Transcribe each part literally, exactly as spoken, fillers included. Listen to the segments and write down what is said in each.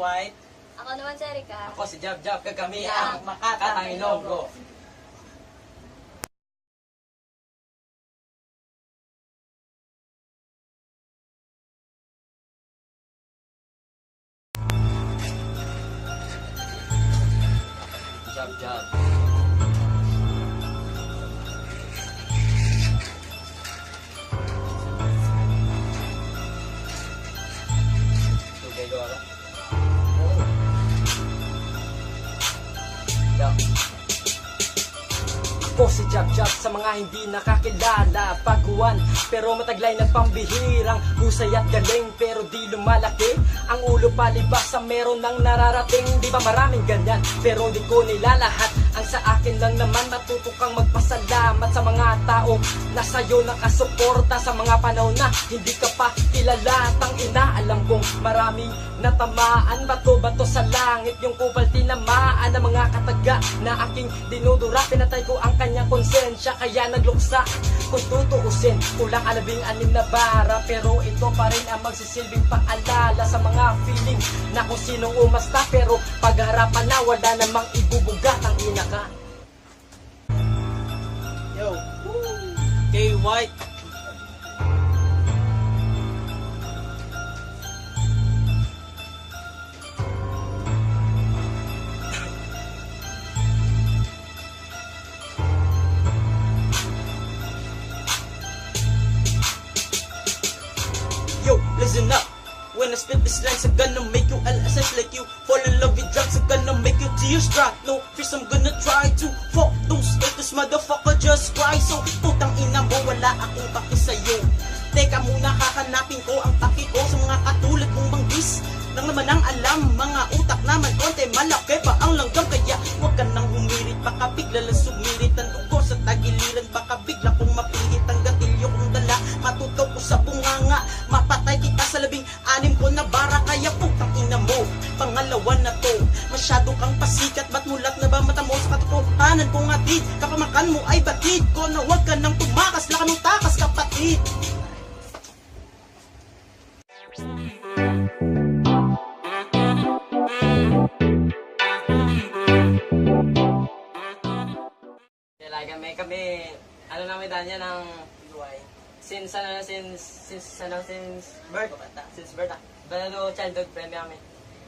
White. Ako naman si Erica. Ako si Jab Jab, kag kami ang Makatang Ilonggo. Jab Jab. Tugay ko, ala. Yo. Ako si Jab Jab, sa mga hindi nakakilala, baguhan, pero mataglay na pambihirang husay at galing, pero di lumalaki ang ulo palibasa meron nang nararating. Di ba maraming ganyan, pero di ko nilalahat. Ang sa akin lang naman, matuto kang magpasalamat sa mga tao na sa'yo nakasuporta sa mga panahon na hindi ka pa kilala. Tang ina, alam kong maraming natamaan, bato-bato sa langit, yung kupal tinamaan ng mga kataga na aking dinudura. Pinatay ko ang kanyang konsensya, kaya nagluksa. Kung tutuusin, kulang ang labing anim na bara, pero ito pa rin ang magsisilbing paalala sa mga feeling na kung sinong umasta, pero pagharapan na, wala namang ibubuga. Tang ina ka. Yo. Kay White. Yo, listen up. When I spit this lines, I'm gonna make you L S S like you. Fall in love with drugs, I'm gonna make you tears dry. No fears, I'm gonna try to fuck those haters, motherfucker, just cry. So, putang ina mo, wala akong paki sa'yo. Teka muna, hahanapin ko ang paki ko sa mga katulad mong banggis. Lang naman ang alam, mga utak naman konti, malaki pa ang langgam. Kaya wag ka nang humirit, baka bigla lang sumirit ang dugo sa tagiliran. Baka bigla kong mapilit ang gatilyo kong dala. Matutok ko sa bunganga, mapatay kita sa labing anim ko na bara, kaya putang ina mo, pangalawa na to. Masyado kang pasikat, ba't mulat na ba mata mo? Sa katotohanan kong hatid, kapamakan mo ay batid ko na wag ka nang tumakas, lakan ng takas, kapatid. Kailangan may kami, ano lang may daan yan ang Luway. Since, ano, since, since, ano, since birth. Bata. Since birth, ah. Bala do childhood friend kami.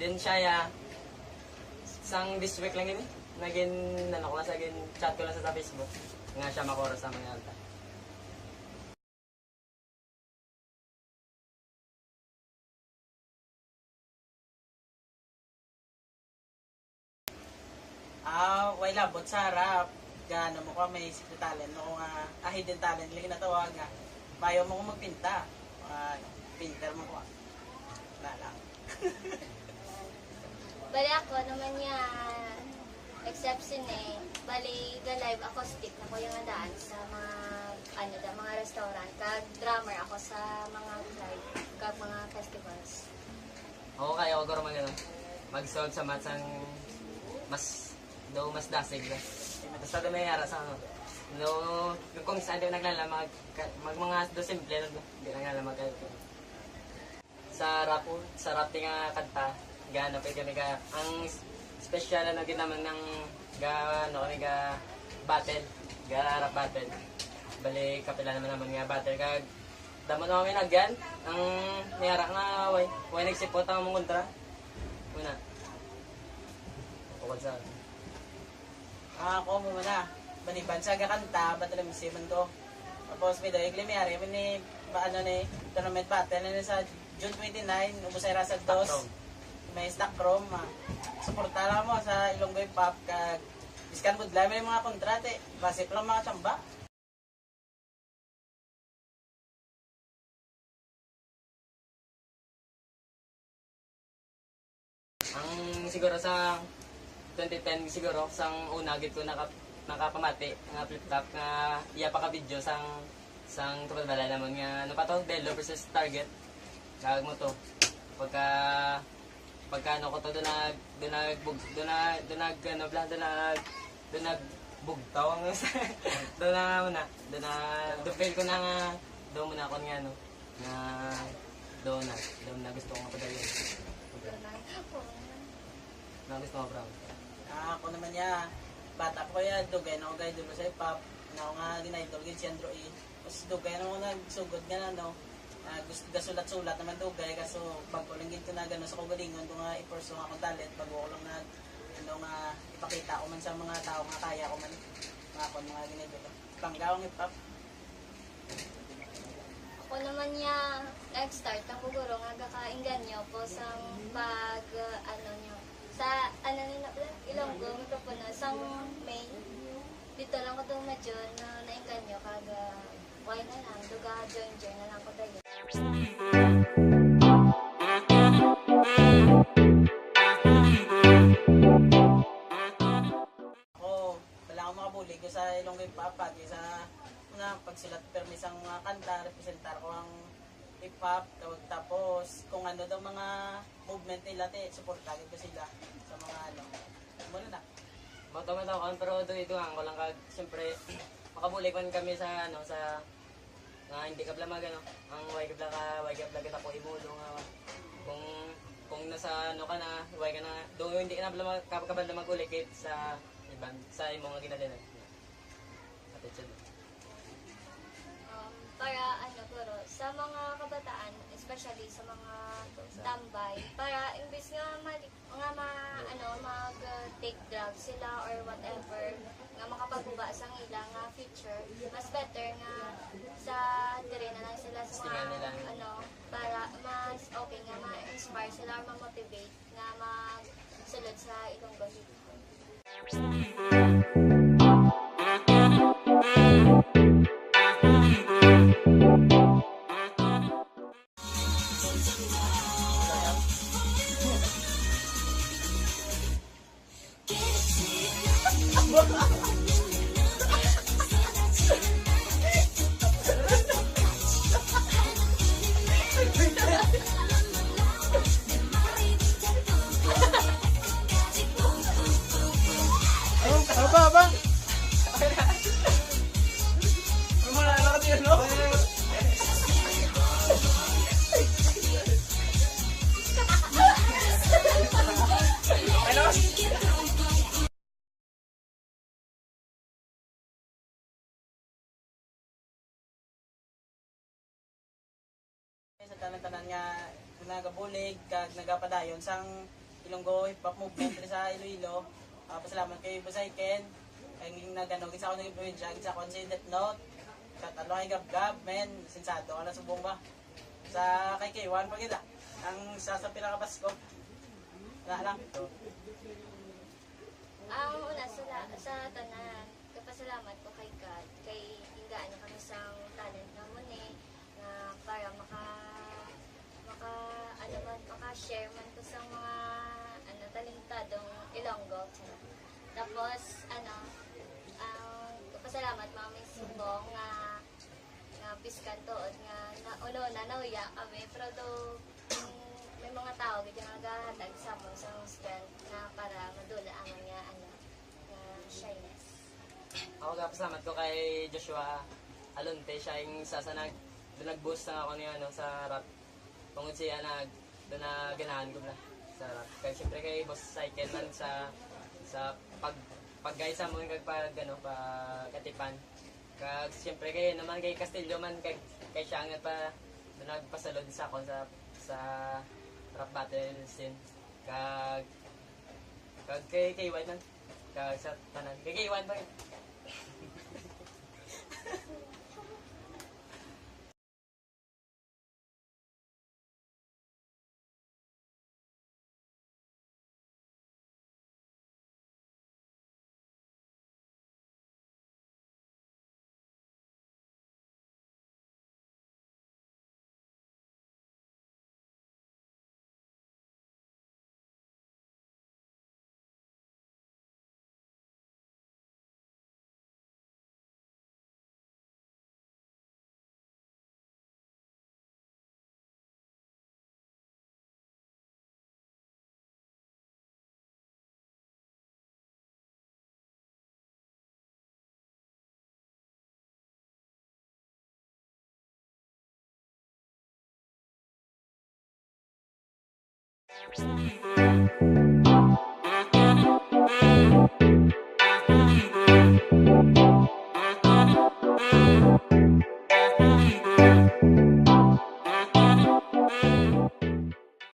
Then siya, ya, sang this week lang yun eh. Naging, ano ko lang sa, gin chat ko lang sa, sa Facebook. Nga siya makura sa mga alta. Ah, way labot sa harap. Ga, ano mo ko, may secret talent mo ko nga, ah, hidden talent, lagi natawag nga. Mayo mo ko magpinta. Ah, ano, painter mo ko, ah. Wala lang. Bali ako naman niya, except sine, bali ga live acoustic na ko yung daan sa mga, ano da, mga restaurant, kag drummer ako sa mga live, kag mga festivals. Ako kaya ko guro mag, ano, mag-solve sa maths ang mas, daw mas dasig na. Basta daw may ara sa, ano, no, kung saan daw naglala, mag, ka-, mag mga daw simple lang, hindi naglala mag-, Sa rap, sa rap nga kanta, ga, ano, pwede kami ga, ang s-, special, ano, gid naman ng ga, ano, kami ga battle, ga rap battle. Bali, kapila naman naman nga battle, kag damo na kami nagyan, ang may ara nga, way, way nagsipot ang among kontra. Una. Bukod sa Ah, ako mo na. Baliban sa gakanta, battle M C man ko. Tapos, may dayog limi, ari, man ni, ba, ano ni, tournament battle na ni sa June twenty-nine, ubos ay Rasag dos. Stock Room. May Stock Room, ah. Suporta lang mo sa Ilonggo Hip Hop, kag, biskan budlay, may mga kontrate. Base pa lang mga tsamba. Ang siguro sa twenty ten siguro, sang una gid ko naka-, nakapamati nga flip top nga iya pa ka video sang, sang tupad balay namon nga, ano pa to, Belo versus Target. Kag mo to, pagka, pagka ano ko to, doon nag, doon nag, bug-, doon nag, doon nag, ano, bla, doon nag, doon nag bugtaw ang, doon na, ano na, doon na, doon feel ko na nga, doon mo na ako nga, ano, nga, doon na, doon na gusto ko nga padayon. Nang gusto mo, bro? Ah, ako naman ya, bata pa ko ya, dugay na ako ga-idol sa hip-hop. Na ako nga gin-idol gid si Andrew E. Mas dugay na ako nagsugod nga, ano, ah, gusto gasulat-sulat naman dugay, kaso bag-o lang gid ko na gano sa kaugalingon ko nga i-pursue ang akong talent, bag-o ko lang nag, ano, nga ipakita ko man sa mga tao nga kaya ko man, mga akon mga gin-idol. Panggaw ang hip-hop. Ako naman ya, nag-start ang guro nga gakainganyo ko sa pag, uh, ano nyo, sa, ano ni na pala, Ilonggo, mikropono, sang May. Dito lang ko tumadyo na nainganyo kag, uh, why na lang, duga join-join na lang ko dayon. Ako, wala akong makabulig ko sa Ilonggo hip-hop, pati sa mga pagsulat permi sang mga kanta, representar ko ang hip-hop, tawag, tapos kung ano daw mga movement nila, te, suporta gid ko sila sa mga ano. Muna na. Mao to, mao to, kuwan, pero ito, ito ang ko lang kag, siyempre, makabulig man kami sa, ano, sa, nga hindi ka pala mag, ano, ang why ka pala ka, why ka pala kita ko imulo nga, kung, kung nasa, ano ka na, why ka na, do, hindi ka na pala mag-, kap-, kapal na mag-ulikit sa iban, sa imo nga ginadala. Attitude. Um, para, ano, guro, sa mga kabataan, especially sa mga tambay, para imbis nga mali-, nga ma-, ano, mag, uh, take drugs sila or whatever, nga makapaguba sa ila nga future, mas better nga sa diri na lang sila sa Gusto nga mga, nila. Ano, para mas okay nga ma-inspire sila or ma-motivate nga magsulod sa Ilonggo hip-hop. Oh, aba, aba. Wala na kasi, ano? Ano? Sa tanan-tanan nga nagabulig kag nagapadayon sang Ilonggo hip hop movement diri sa Iloilo. Ah, pasalamat kay Boss Aiken. Kay nagano gid sa akong impluwensya, gid sa akong si Death Note. Shout out lang kay Gabgab, men. Sensado ka na subong ba? Sa kay K one pa gid, ah. Ang sa, sa pinakabaskog. Wala lang. Ang una sa la-, sa tanan, gapasalamat ko kay God, kay gingaan niya kami sang talent nga mo ni, nga para maka-, maka-, ano man, maka-share man ko sa mga, ano, talentadong Ilonggo. Tapos, ano, ang gapasalamat, Mami Sibong, nga nga piskan tuod nga na, uno na nauya kami, pero do, mm, may mga tawo gid nga nagahatag sa amon sang strength nga para madula ang nga, ano, nga shyness. Ako, gapasalamat ko kay Joshua Alonte, siya yung isa sa nag-, nag-boost sa ako ni, ano, sa rap. Tungod siya nag-, do na ganahan ko na sa rap. Kay siyempre kay Boss Cycle man sa, sa pag, pag-guide sa amon kag pag, ano, pag-atipan. Kag siyempre kay naman kay Castillo man kag kay siya nga pa nagpasulod sa akon sa, sa rap battle scene. Kag, kag kay K Y man. Kag sa tanan. Kay K Y man.